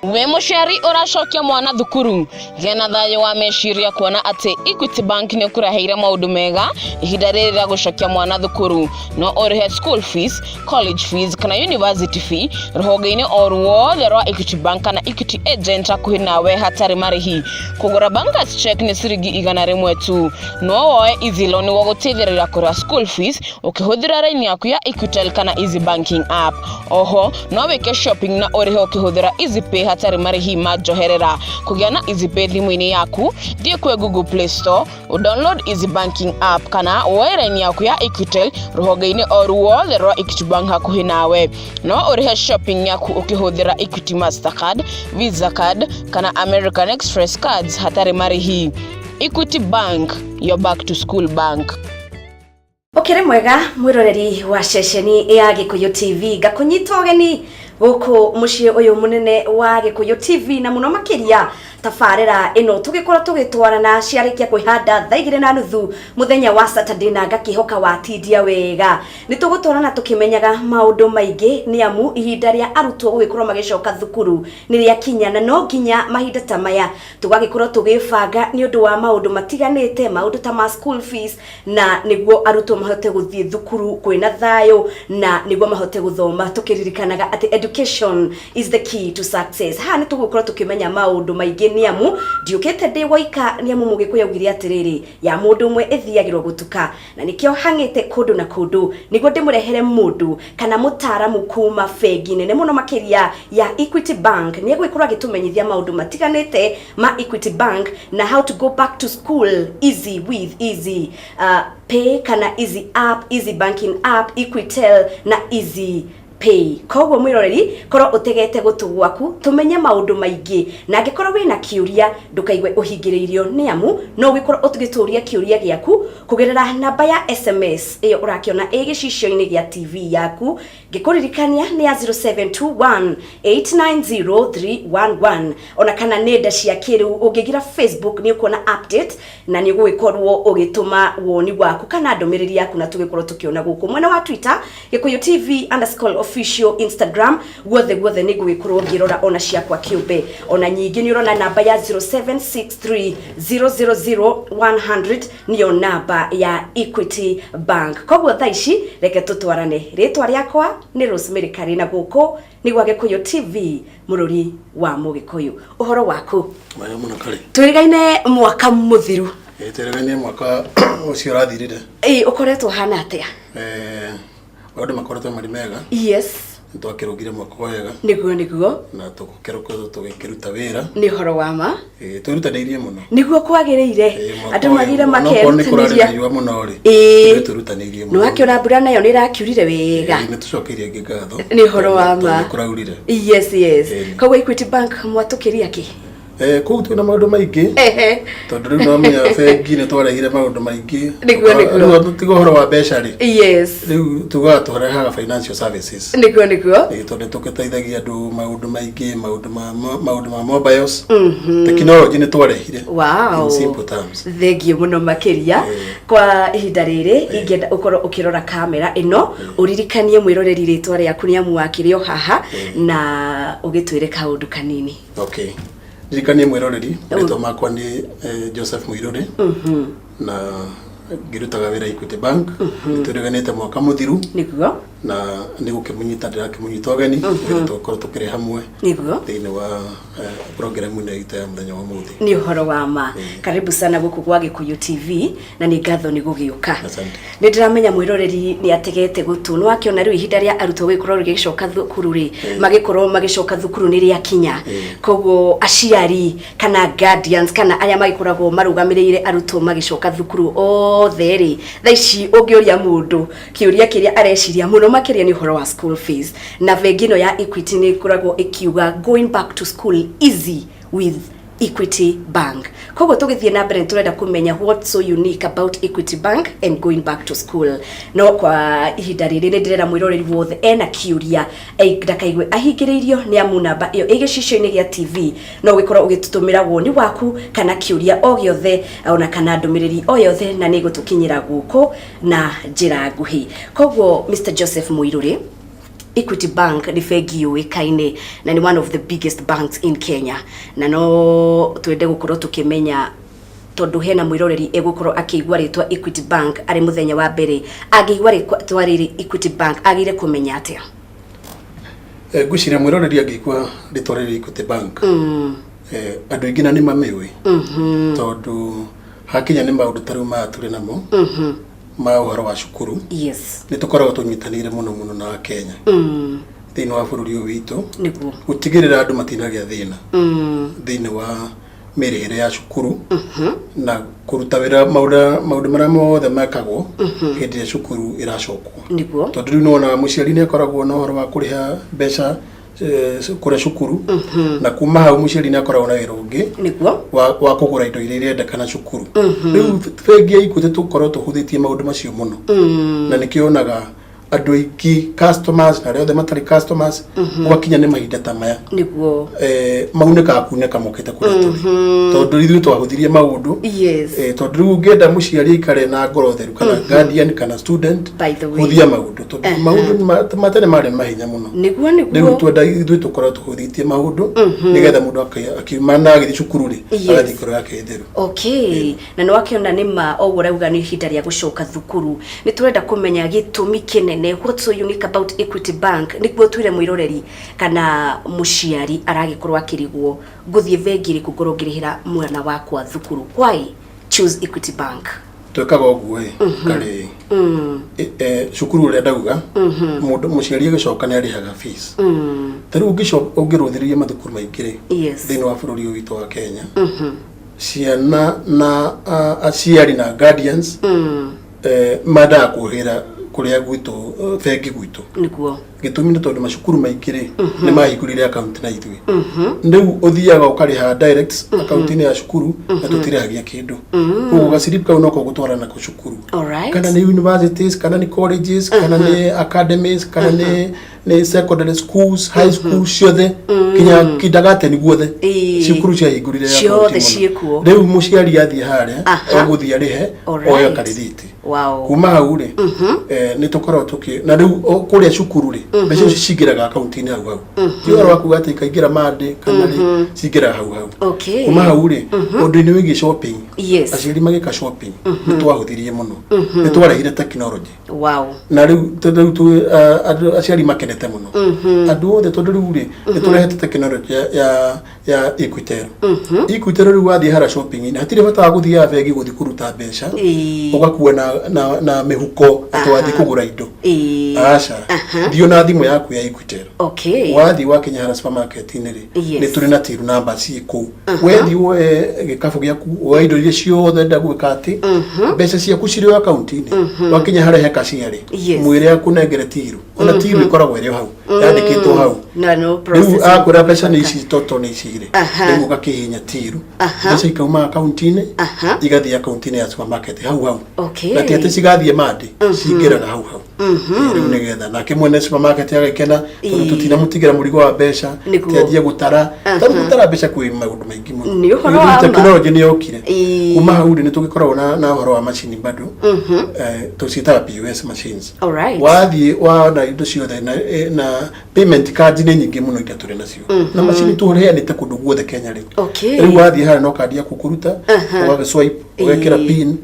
Wĩ mũciari ũracokia mwana thukuru, gĩa na thayũ wa meciria kuona atĩ Equity Bank nĩ ũkũreheire maũndũ mega ihinda rĩrĩ rĩa gũcokia mwana thukuru. No ũrĩhe school fees, college fees kana university fee rũhonge-inĩ o ruothe rwa Equity Bank kana Equity agent hakuhĩ nawe hatarĩ marĩhi. Kũgũra bankers check nĩ ciringi 100 tu. No woe easy loan nĩguo gũteithĩrĩria kũrĩha school fees ũkĩhũthĩra raini yaku ya Equitel kana Easy Banking app. Oho no wĩke shopping na ũrĩhe ũkĩhũthĩra EasyPay hatarĩ marĩhi ma njoherera. Kũgĩa na EasyPay thimũ-inĩ yaku, thiĩ kwĩ Google Play Store, download Easy Banking app kana woe raini yaku ya Equitel rũhonge-inĩ o ruothe rwa Equity Bank hakuhĩ nawe. No ũrĩhe shopping yaku ũkĩhũthĩra Equity Mastercard, Visa card kana American Express cards hatarĩ marĩhi. Equity Bank, your back to school bank. Ũkĩrĩ mwega mwĩroreri wa ceceni ya Gĩkũyũ TV, ngakũnyita ũgeni gũkũ mũciĩ ũyũ mũnene wa Gĩkũyũ TV, na mũno makĩria tabarĩra ĩno tũgĩkorwo tũgĩtwarana ciarĩkia kwĩhanda thaa 2:30 mũthenya wa Saturday, na ngakĩhoka watindia wega. Nĩ tũgũtwarana tũkĩmenyaga maũndũ maingĩ, nĩ amu ihinda rĩa arutwo gũgĩkorwo magĩcoka thukuru nĩ rĩakinya, na no nginya mahinda ta maya tũgagĩkorwo tũgĩbanga nĩ ũndũ wa maũndũ matiganĩte, maũndũ ta ma school fees, na nĩguo arutwo mahote gũthiĩ thukuru kwĩna thayũ na nĩguo mahote gũthoma, tũkĩririkanaga atĩ education is the key to success. Haha nĩ tũgũkorwo tũkĩmenya maũndũ maingĩ, nĩ amu ndiũkĩte ndĩ woika, nĩ amu Mũgĩkũyũ augire atĩrĩrĩ, ya mũndũ ũmwe ĩthiagĩrwo gũtuka, na nĩkĩo hang'ĩte kũndũ na kũndũ nĩguo ndĩmũrehere mũndũ kana mũtaaramu kuma bengi nene mũno makĩria ya Equity Bank. Nĩ egũgĩkorwo agĩtũmenyithia maũndũ matiganĩte ma Equity Bank na how to go back to school easy with Easy Pay kana Easy app, Easy Banking app, Equitel na Easy Pay. Koguo mwiroreri, korwo utegete gutu gwaku tumenye maundu maingi, na angikorwo wina kiuria ndukaigue uhingiriirio, ni amu no ugikorwo ũgĩtũria kiuria giaku kugerera namba ya SMS iyo urakiona ĩ gĩcicio-inĩ gĩa TV yaku. Ngĩkũririkania nĩ ya 0721 890311, ona kana nenda cia kĩrĩu, ũngĩgira Facebook nĩ ũkuona update na nĩ ũgũgĩkorwo ũgĩtũma woni waku kana ndũmĩrĩri yaku na tũgĩkorwo tũkĩona gũkũ mwena wa Twitter, Gĩkũyũ TV_official, Instagram, guothe guothe nĩ ngũgĩkorwo ngĩrora ona ciakwa kĩũmbe. Ona nyingĩ nĩ ũrona namba ya 0763 000 100 nĩyo namba ya Equity Bank. Koguo thaa ici reke tũtwarane. Rĩtwa rĩakwa nĩ Rosemary Karina, gũkũ nĩ gwa Gĩkũyũ TV, mũrũri wa Mũgĩkũyũ. Ũhoro waku? Wega mũno karĩ. Twĩrĩgaine mwaka mũthiru. Twĩrĩgaine mwaka ũcio ũrathirire. Ĩ, ũkoretwo hana atĩa? Maũndũ makoretwo marĩ mega. Nĩ twakĩrũgire mwaka wega. Nĩguo. Na tũgĩkĩrũka tũgĩkĩruta wĩra. Nĩ ũhoro wa ma. Twĩrutanĩirie mũno. Nĩguo kwagĩrĩire. Mwaka andũ ũyũ, magire onokorwo nĩ kũrarĩ na makerutanĩria riũa mũno rĩ, ithuĩ twĩrutanĩirie nĩ mũno. Wakĩona mbura nayo nĩ ĩrakiurire wega. Nĩ tũcokeirie ngĩ ngatho. Nĩ ũhoro wa tondũ ma. nĩ kũraurire. Yes. Koguo Equity Bank mwatũkĩria kĩ? Kũu twĩna maũndũ maingĩ, tondũ rĩu no menya bengi nĩ twarehire maũndũ maingĩ. Nĩguo. Rĩu tiga ũhoro wa mbeca rĩ, rĩu tugaga tũrehaga financial services. Nĩguo. Tondũ tũgĩteithagia andũ maũndũ maingĩ, maũndũ ma mobiles technology nĩ twarehire, in simple terms. Thengiũ mũno makĩria. Kwa ihinda rĩrĩ ingĩenda ũkorwo ũkĩrora kamera ĩno, ũririkanie mwĩroreri rĩtwa rĩaku, nĩ amu wakĩrĩ o haha, na ũgĩtwĩre kaũndũ kanini. Okay, ndirikanie mwĩroreri rĩtwa makwa nĩ Joseph Muiruri, na ngĩrutaga wĩra Equity Bank. Nĩ twĩrĩganĩte mwaka mũthiru. Na nĩ gũkĩmũnyita ndĩrakĩmũnyita ũgeni nĩgetha tũkorwo tũkĩrĩ hamwe thĩinĩ wa program ĩno itũ ya mũthenya wa ũmũthĩ. Nĩ ũhoro wa ma. Karibu sana gũkũ gwa Gĩkũyũ TV, na nĩ ngatho nĩ gũgĩũka. Asante. Nĩ ndĩramenya mwĩroreri nĩ ategete gũtũ. Nĩ wakĩona rĩu ihinda rĩa arutwo gũgĩkorwo rĩgĩcoka thukuru rĩ, magĩkorwo magĩcoka thukuru nĩ rĩakinya. Koguo aciari kana guardians kana arĩa magĩkoragwo marũgamĩrĩire arutwo magĩcoka thukuru othe rĩ, thaa ici ũngĩũria mũndũ kĩũria kĩrĩa areciria mũno makĩria nĩ ũhoro wa school fees, na bengi ĩno ya Equity nĩ ĩkoragwo ĩkiuga going back to school easy with Equity Bank. Koguo tũgĩthiĩ na mbere nĩ tũrenda kũmenya what's so unique about Equity Bank and going back to school. No kwa ihinda rĩrĩ nĩ ndĩrera mwĩroreri wothe ena kĩũria ndakaigue ahingĩrĩirio, nĩ amu namba ĩyo ĩ gĩcicio-inĩ gĩa TV, no ũgĩkorwo ũgĩtũtũmĩra woni waku kana kĩũria o gĩothe ona kana ndũmĩrĩri o yothe, na nĩ ĩgũtũkinyĩra gũkũ na njĩra nguhĩ. Koguo Mr Joseph Muiruri, Equity Bank nĩ bengi yũĩkaine na nĩ one of the biggest banks in Kenya, na no twende gũkorwo tũkĩmenya tondũ hena mwĩroreri egũkorwo akĩigua rĩtwa Equity Bank arĩ mũthenya wa mbere. Angĩigua rĩtwa rĩrĩ Equity Bank, agĩrĩire kũmenya atĩa? Ngwĩciria mwĩroreri angĩigua rĩtwa rĩrĩ Equity Bank, andũ aingĩ na nĩ mamĩũĩ, tondũ hakinya nĩ maũndũ ta rĩu maya tũrĩ namo ma ũhoro wa cukuru, nĩ tũkoragwo tũnyitanĩire mũno mũno na Kenya thĩinĩ wa bũrũri ũyũ witũ gũtigĩrĩra andũ matinagĩa thĩna thĩinĩ wa mĩrĩhĩre ya cukuru na kũruta wĩra maũndũ marĩa mothe mekagwo hĩndĩ ĩrĩa cukuru ĩracokwo, tondũ rĩu nĩwonaga mũciari nĩ akoragwo na ũhoro wa kũrĩha mbeca kũrĩa cukuru, na kuma hau mũciari nĩ akoragwo na wĩra ũngĩ wa kũgũra indo iria irendekana cukuru. Rĩu bengi ya Equity tũkorwo tũhũthĩtie maũndũ macio mũno, na nĩkĩo onaga andũ aingĩ, customers na arĩa othe matarĩ customers, gwakinya nĩ mahinda ta maya, maunĩkaga kunĩka mokĩte kũrĩa tũrĩ, tondũ ithuĩ twahũthirie maũndũ. Tondũ rĩu ũngĩenda mũciari aikare na ngoro theru, kana guardian kana student, By the way. hũthia maũndũ, tondũ maũndũ ma tene marĩ mahinya mũno. Rĩu twenda ithuĩ tũkorwo tũhũthĩtie maũndũ nĩgetha mũndũ akiuma na agĩthiĩ cukuru rĩ, agathiĩ ngoro yake ĩtheru. Okay, na nĩ wakĩona nĩ ma o ũguo ũrauga, nĩ ihinda rĩa gũcoka thukuru. Nĩ tũrenda kũmenya gĩtũmi kĩnene, what's so unique about Equity Bank, nĩguo twĩre mwĩroreri kana mũciari aragĩkorwo akĩrigwo, ngũthiĩ bengi ĩrĩkũ ngorwo ngĩrĩhĩra mwana wakwa thukuru? Why choose Equity Bank? Twĩkaga ũguo ĩ karĩ cukuru ũrĩa ndauga, mũndũ mũciari agĩcoka nĩ arĩhaga fees. Ta rĩu ũngĩrũthĩrĩria mathukuru maingĩ rĩ, thĩinĩ wa bũrũri ũyũ witũ wa Kenya, ciana na aciari na guardians mendaga kũhĩra kũrĩa gwitũ, bengi gwitũ. Gĩtũmi nĩ tondũ macukuru maingĩ rĩ, nĩ mahingũrire account na ithuĩ. Rĩu ũthiaga ũkarĩha direct account-inĩ ya cukuru na tũtirĩhagia kĩndũ. Koguo gacirip kau noko gũtwara nako cukuru, kana nĩ universities, kana nĩ colleges, kana nĩ academies, kana nĩ secondary schools, high school ciothe, kinya kindergarten, guothe cukuru ciahingũrire Ciothe account mũno. Ciĩkuo. Rĩu mũciari athiĩ harĩa, egũthiĩ arĩhe, oe karĩthiti. Kuma hau rĩ, nĩ tũkoragwo tũkĩ na rĩu kũrĩa cukuru rĩ, mbeca icio cingĩraga akaunti-inĩ hau hau. Ti ũhoro wa kuga atĩ ikaingĩra Monday kana rĩ, cingĩraga hau hau. Kuma hau rĩ, ũndũ-inĩ wĩgiĩ shopping, aciari magĩka shopping, nĩ twahũthirie mũno, nĩ twarehire technology. Na rĩu tondũ rĩu andũ aciari makenete mũno, andũ othe, tondũ rĩu rĩ, nĩ tũrehete technology ya Equitel. Equitel rĩu wathiĩ hara shopping-inĩ, hatirĩ bata wa gũthiaga bengi gũthiĩ kũruta mbeca, ũgakua na mĩhuko atĩ wathiĩ kũgũra indo. Aca, thiĩ na thimũ yaku ya Equitel. Wathiĩ wakinya hara supermarket-inĩ rĩ, nĩ tũrĩ na till number ciĩ kũu. Wethiĩ woe gĩkabũ gĩaku, woe indo iria ciothe enda gwĩka, atĩ mbeca ciaku cirĩ o akaunti-inĩ. Wakinya harĩa he cashier rĩ, mwĩre akũnengere till. Ona till ĩkoragwo ĩrĩ o hau, yandĩkĩtwo hau. Na no Rĩu processing. akwĩra mbeca nĩ ici, toto nĩ ici rĩ, rĩu ũgakĩhihinya till, mbeca ikauma akaunti-inĩ, igathiĩ akaunti-inĩ ya supermarket hau hau. Na ti atĩ cigathiĩ Monday, cingĩraga hau hau. Rĩu nĩgetha nake mwene supermarket agakena, tondũ tũtinamũtigĩra mũrigo wa mbeca, ti athiĩ gũtara. Tarĩu gũtara mbeca kwĩ maũndũ maingĩ mũno. Nĩ ũhoro Rĩu wa ma. Technology nĩ yokire. Kuma hau rĩ, nĩ tũgĩkoragwo na ũhoro wa macini bado, tũciĩtaga POS machines. Wathiĩ wona indo ciothe na payment cards nĩ nyingĩ mũno iria tũrĩ nacio, na macini tũheanĩte kũndũ guothe Kenya rĩu. Rĩu wathiĩ harĩa no kandi yaku kũruta, ũgagĩ swipe, ũgekĩra pin,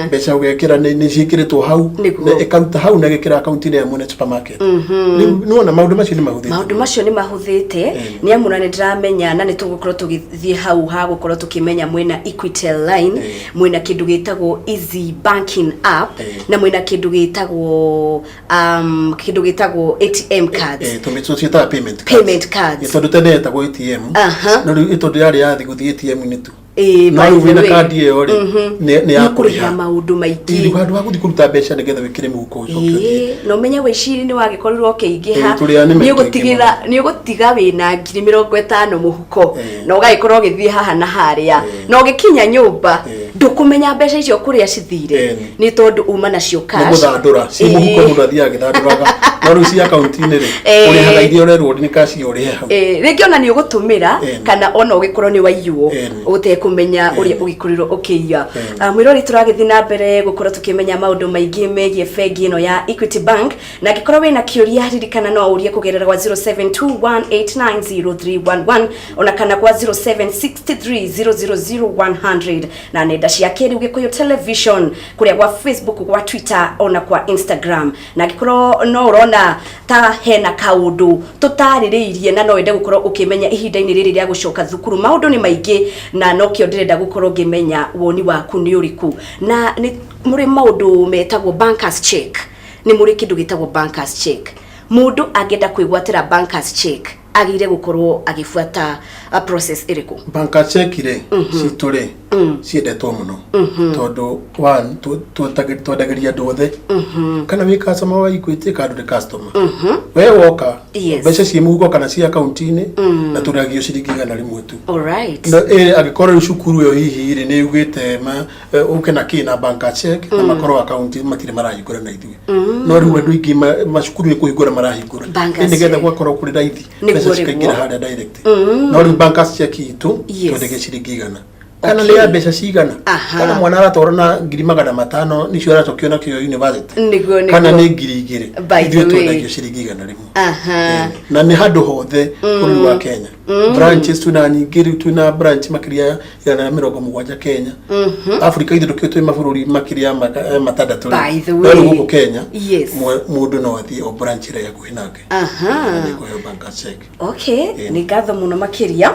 mbeca ũgekĩra nĩ ciĩkĩrĩtwo hau, na ĩkaruta hau na ĩgekĩra akaunti-inĩ ya mwene supermarket. Rĩu nĩwona maũndũ macio nĩ mahũthĩte. Maũndũ macio nĩ mahũthĩte, nĩ amu na nĩ ndĩramenya na nĩ tũgũkorwo tũgĩthiĩ hau ha gũkorwo tũkĩmenya mwĩna Equitel line, mwĩna kĩndũ gĩtagwo Easy Banking app, na mwĩna kĩndũ gĩtagwo ATM cards. Tũciĩtaga payment cards. Payment cards. Tondũ tene yetagwo ATM, no rĩu tondũ yarĩ yathi gũthiĩ ATM-inĩ tu. No By rĩu the wĩna way. kandi ĩyo rĩ, nĩ ya Nĩ kũrĩha kũrĩha maũndũ maingĩ. Rĩu handũ ha gũthiĩ kũruta mbeca nĩgetha wĩkĩre mũhuko ũcoke ũthiĩ. Na ũmenye wĩciri nĩ wagĩkorirwo ũkĩingĩha. Ĩĩ, tũrĩ a nĩ Nĩ maingĩ. ũgũtigĩra nĩ ũgũtiga wĩna 50,000 mũhuko, na ũgagĩkorwo ũgĩthiĩ haha na harĩa, na ũgĩkinya nyũmba. Ndũkũmenya mbeca icio kũrĩa cithire, nĩ tondũ uma nacio nĩ cash. Gũthandũra ci mũhuko, mũndũ athiaga agĩthandũraga, no rĩu ci akaunti-inĩ rĩ, ũrĩhaga iria ũrerwo nĩ cash ũrĩhe hau. Rĩngĩ ona nĩ ũgũtũmĩra kana ona ũgĩkorwo nĩ waiywo ũtekũmenya ũrĩa ũgĩkorirwo ũkĩiya. Mwĩrori, tũragĩthiĩ na mbere gũkorwo tũkĩmenya maũndũ maingĩ megiĩ bengi ĩno ya Equity Bank, na angĩkorwo wĩna kĩũria, ririkana no ũrie kũgerera gwa 0721890311 ona kana gwa 0763000100 na nenda cia kĩrĩu Gĩkũyũ Television kũrĩa gwa Facebook, gwa Twitter ona kwa Instagram. Na angĩkorwo no ũrona ta hena kaũndũ tũtarĩrĩirie na no wende gũkorwo ũkĩmenya ihinda-inĩ rĩrĩ rĩa gũcoka thukuru, maũndũ nĩ maingĩ na nokĩo ndĩrenda gũkorwo ngĩmenya woni waku nĩ ũrĩkũ. Na nĩ mũrĩ maũndũ metagwo bankers check, nĩ mũrĩ kĩndũ gĩtagwo bankers check. Mũndũ angĩenda kwĩgwatĩra bankers check agĩrĩire gũkorwo agĩbuata process ĩrĩkũ? Banker check rĩ, citũ rĩ, ciendetwo mũno tondũ one, twendagĩria andũ othe, kana wĩ customer wa Equity kana ndũrĩ customer, we woka, mbeca ciĩ mũhuko kana ciĩ akaunti-inĩ, na tũragio ciringi 100 tu. Na angĩkorwo rĩu cukuru ĩyo hihi rĩ nĩ yugĩte ma ũke na kĩ na banker check na makorwo akaunti matirĩ marahingũra na ithuĩ, no rĩu andũ aingĩ macukuru nĩ kũhingũra marahingũra. Bankers Nĩgetha check. gwakorwo kũrĩ raithi, mbeca cikaingĩra harĩa direct. No rĩu bankers check itũ twendagia ciringi 100, kana nĩ ya mbeca cigana, kana mwana aratwara na 500,000 nicio aracokio nakĩo university, kana nĩ 2000, By the ithuĩ way. twendagio ciringi 100. Na nĩ handũ hothe bũrũri wa Kenya, branches twĩna nyingĩ. Rĩu twĩna branch makĩria ya 170 Kenya. Africa ithuĩ ndũkĩũĩ twĩ mabũrũri makĩria ya 6 rĩ. By the No way. rĩu gũkũ Kenya, mũndũ no athiĩ o branch ĩrĩa ĩ hakuhĩ nake na nĩkũheo banker's check. Okay, nĩ ngatho mũno makĩria.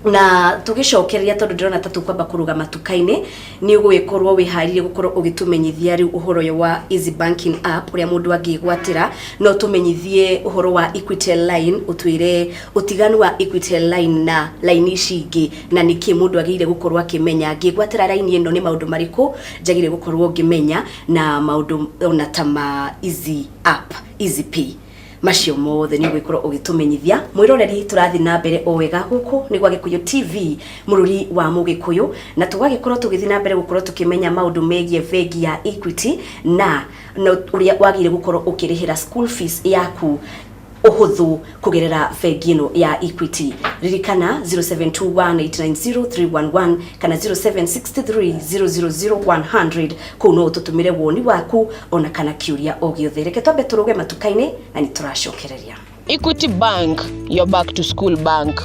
Na tũgĩcokereria, tondũ ndĩrona ta tũkwamba kũrũgama matuka-inĩ, nĩ ũgũgĩkorwo wĩharĩrie gũkorwo ũgĩtũmenyithia rĩu ũhoro ũyũ wa Easy Banking app ũrĩa mũndũ angĩgwatĩra. No tũmenyithie ũhoro wa Equitel Line, ũtwĩre ũtiganu wa Equitel Line na line ici ingĩ, na nĩkĩ mũndũ agĩrĩire gũkorwo akĩmenya ngĩgwatĩra line ĩno, nĩ maũndũ marĩkũ njagĩrĩire gũkorwo ngĩmenya, na maũndũ ona ta ma Easy app, Easy Pay, macio mothe nĩ ũgũgĩkorwo ũgĩtũmenyithia. Mwĩroreri, tũrathiĩ na mbere o wega. Gũkũ nĩ gwa Gĩkũyũ TV, mũrũri wa Mũgĩkũyũ, na tũgagĩkorwo tũgĩthiĩ na mbere gũkorwo tũkĩmenya maũndũ megiĩ bengi ya Equity na ũrĩa wagĩrĩire gũkorwo ũkĩrĩhĩra school fees yaku ũhũthũ kũgerera bengi ĩno ya Equity. Ririkana 0721890311 kana 0763000100, kũu no ũtũtũmĩre woni waku ona kana kĩũria o gĩothe. Reke twambe tũrũge matuka-inĩ na nĩ tũracokereria. Equity Bank, your back to school bank.